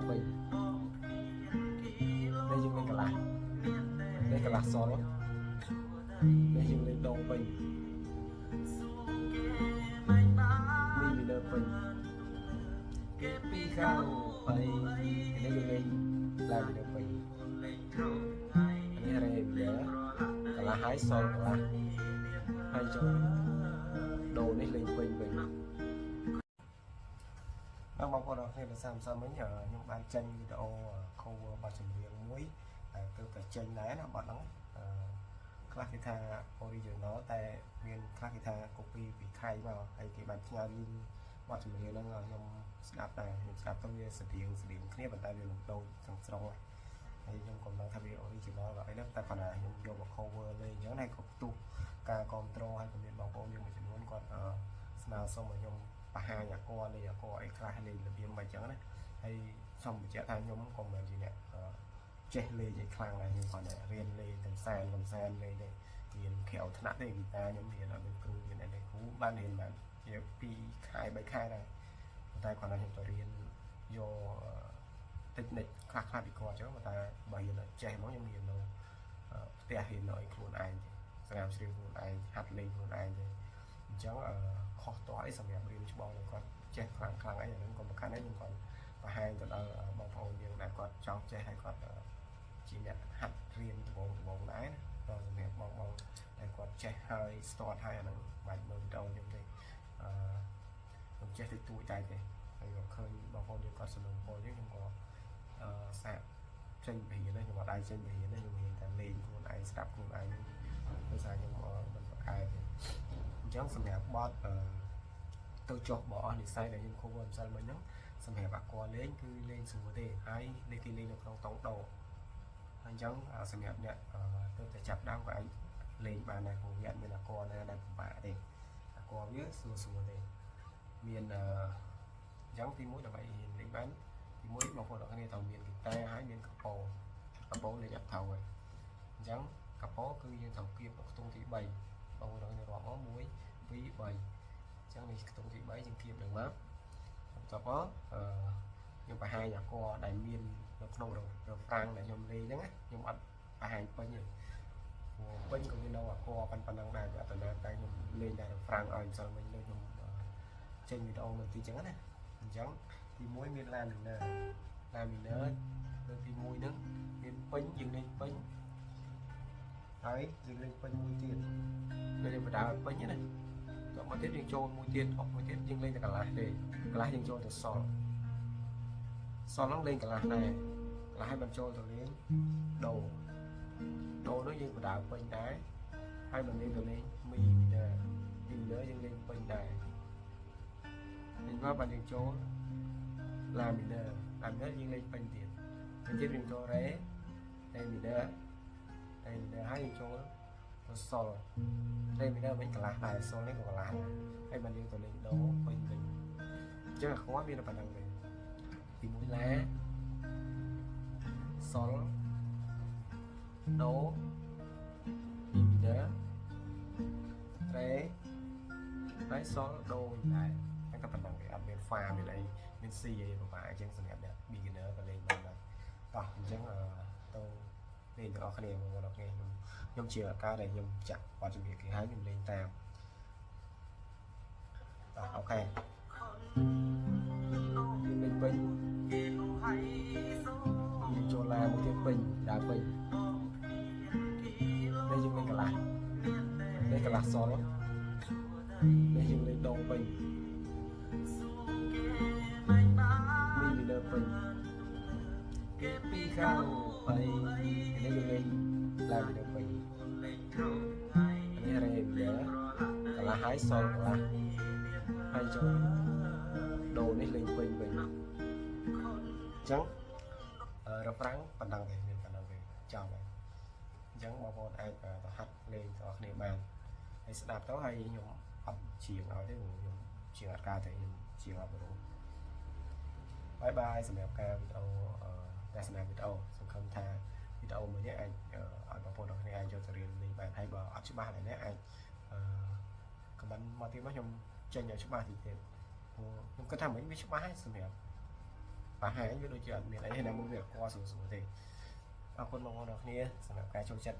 ពេញនេះយើងលេងកន្លះនេះកន្លះសុលនេះយើងលេងដូពេញមី minor ពេញគេពីខាងបីនេះយើងលេងឡា minor ពេញនេះរ៉េ minor កន្លះហើយសុលកន្លះហើយចូលដូនេះលេងពេញវិញបាទបងប្អូនអរគ្នាដោយសារម្សិលមិញខ្ញុំបានចេញវីដេអូ cover បទចម្រៀងមួយដែលទើបតែចេញដែរណាបទហ្នឹងខ្លះគេថា original តែមានខ្លះគេថា copy ពីថៃមកហើយគេបានផ្ញើ link បទចម្រៀងហ្នឹងឲ្យខ្ញុំស្ដាប់ដែរខ្ញុំស្ដាប់ទៅវាស្តៀងស្តៀងគ្នាប៉ុន្តែវាមិនដូចទាំងស្រុងហើយខ្ញុំក៏មិនដឹងថាវា original ឬអីដែរតែគាត់ថាខ្ញុំយកមក cover លេងអញ្ចឹងហើយក៏ផ្ទុះការគ្រប់គ្រងហើយក៏មានបងប្អូនយើងមួយចំនួនគាត់ស្នើសុំឲ្យខ្ញុំបង្ហាញអាកលេងអាកអីខ្លះលេងរបៀបមិនអញ្ចឹងណាហើយសូមបញ្ជាក់ថាខ្ញុំក៏មិនមែនជាអ្នកចេះលេងអីខ្លាំងដែរខ្ញុំគាត់តែរៀនលេងកំសាន្តកំសាន្តលេងទេរៀនក្រៅថ្នាក់ទេហ្គីតាខ្ញុំរៀនអត់មានគ្រូមានអីទេគ្រូបានរៀនបានជា2ខែ3ខែដែរប៉ុន្តែគាត់ថាខ្ញុំទៅរៀនយកតិចនិចខ្លះខ្លះពីគាត់អញ្ចឹងតែបើរៀនចេះហ្មងខ្ញុំរៀននៅផ្ទះរៀននៅឲ្យខ្លួនឯងទេស្រាវជ្រាវខ្លួនឯងហាត់លេងខ្លួនឯងទេអញ្ចឹងខុសតអីសម្រាប់រៀនច្បងគាត់ចេះខ្លាំងខ្លាំងអីអាហ្នឹងក៏ប្រកាន់ដែរខ្ញុំគាត់បង្ហាញទៅដល់បងប្អូនយើងដែលគាត់ចង់ចេះហើយគាត់ជាអ្នកហាត់រៀនដំបូងដំបូងដែរណាដល់សម្រាប់បងបងដែលគាត់ចេះហើយ start ហើយអាហ្នឹងមិនបាច់មើលវីដេអូខ្ញុំទេអឺខ្ញុំចេះតិចតួចតែទេហើយក៏ឃើញបងប្អូនយើងគាត់សំណូមពរយើងខ្ញុំក៏អឺសាកចេញបរៀនដែរខ្ញុំអត់ដែរចេញបរៀនទេខ្ញុំរៀនតែលេងខ្លួនឯងស្ដាប់ខ្លួនឯងដោយសារខ្ញុំមិនប្រកែកទេអញ្ចឹងសម្រាប់បទអឺទៅចុះបអស់និស័យដែលខ្ញុំ cover ម្សិលមិញហ្នឹងសម្រាប់អាកលេងគឺលេងស្រួលទេហើយលេងគេលេងនៅក្នុងតុងដូហើយអញ្ចឹងសម្រាប់អ្នកទៅតែចាប់ដើមក៏អាចលេងបានដែរព្រោះវាអត់មានអាកណាដែលពិបាកទេអាកវាស្រួលស្រួលទេមានអញ្ចឹងទីមួយដើម្បីរៀនលេងបានទីមួយបងប្អូនអរគ្នាត្រូវមានហ្គីតាហើយមានកប៉ោកប៉ោលេងអត់ត្រូវហើយអញ្ចឹងកប៉ោគឺយើងត្រូវគៀបនៅខ្ទង់ទី3បងប្អូនអរគ្នារាប់មក1 2 3អញ្ចឹងនេះខ្ទង់ទី3យើងគៀបនឹងមកបន្ទាប់មកអឺខ្ញុំបង្ហាញអាកដែលមាននៅក្នុង refrain ដែលខ្ញុំលេងហ្នឹងណាខ្ញុំអត់បង្ហាញពេញទេព្រោះពេញក៏វានៅអាកប៉ុណ្ណឹងដែរវាអត់ទៅណាតែខ្ញុំលេងតែ refrain ឲ្យម្សិលមិញដូចខ្ញុំចេញវីដេអូមកទីអញ្ចឹងណាអញ្ចឹងទី1មានឡា minor ឡា minor លើកទី1ហ្នឹងមានពេញយើងលេងពេញហើយយើងលេងពេញមួយទៀតលេងបដាឲ្យពេញណាតមកទៀតយើងចូលមួយទៀតអស់មួយទៀតយើងលេងតែកន្លះទេកន្លះយើងចូលទៅសុលសុលហ្នឹងលេងកន្លះដែរកន្លះឲ្យបានចូលទៅលេងដូដូនោះយើងបដាពេញដែរហើយមិនលេងទៅលេងមី minor មី minor យើងលេងពេញដែរលេងមកបានយើងចូលឡា minor ឡា minor យើងលេងពេញទៀតពេញទៀតយើងចូលរ៉េរ៉េ minor រ៉េ minor ហើយយើងចូលទៅសុលរ៉េ minor វិញកន្លះដែរសុលនេះក៏កន្លះដែរហើយបានយើងទៅលេងដូពេញវិញអញ្ចឹងអាខ្វល់មានតែប៉ុណ្្នឹងទេទី1ឡាសុលដូមី minor រ៉េហើយសុលដូវិញដែរហ្នឹងតែប៉ុណ្្នឹងទេអត់មានហ្វាមានអីមាន C អីពិបាកអញ្ចឹងសម្រាប់អ្នក beginner ក៏លេងបានដែរតោះអញ្ចឹងអឺទៅលេងទាំងអស់គ្នាបងប្អូនអរគ្នាខ្ញុំខ្ញុំជាឱកាសដែលខ្ញុំចាក់បទចម្រៀងគេហើយខ្ញុំលេងតាមតោះ OK យើងលេងពេញយើងចូលឡាមួយទៀតពេញដើរពេញនេះយើងលេងកន្លះនេះកន្លះសុលនេះយើងលេងដូពេញមី minor ពេញគេពីខាងបីនេះយើងលេងឡា minor ពេញនេះរ៉េ minor កន្លះហើយសុលកន្លះហើយចូលដូនេះលេងពេញវិញអញ្ចឹង refrain ប៉ុណ្ណឹងទេមានប៉ុណ្ណឹងទេចប់ហើយអញ្ចឹងបងប្អូនអាចទៅហាត់លេងទាំងអស់គ្នាបានហើយស្ដាប់ទៅហើយខ្ញុំអត់ជាងឲ្យទេព្រោះខ្ញុំជាងអត់កើតទេខ្ញុំជាងអត់បរោ bye bye សម្រាប់ការវីដេអូទស្សនាវីដេអូសង្ឃឹមថាវីដេអូមួយនេះអាចឲ្យបងប្អូនទាំងគ្នាអាចយកទៅរៀនលេងបានហើយបើអត់ច្បាស់ឡើយនេះអាចអឺ comment មកទៀតមកខ្ញុំចេញឲ្យច្បាស់តិចទៀតព្រោះខ្ញុំគិតថាមិញវាច្បាស់ហើយសម្រាប់ បង្ហាញវាដូចជាអត់មានអីណាមួយវាអកស្រួលស្រួលទេអរគុណបងប្អូនអរគ្នាសម្រាប់ការចូលចិត្ត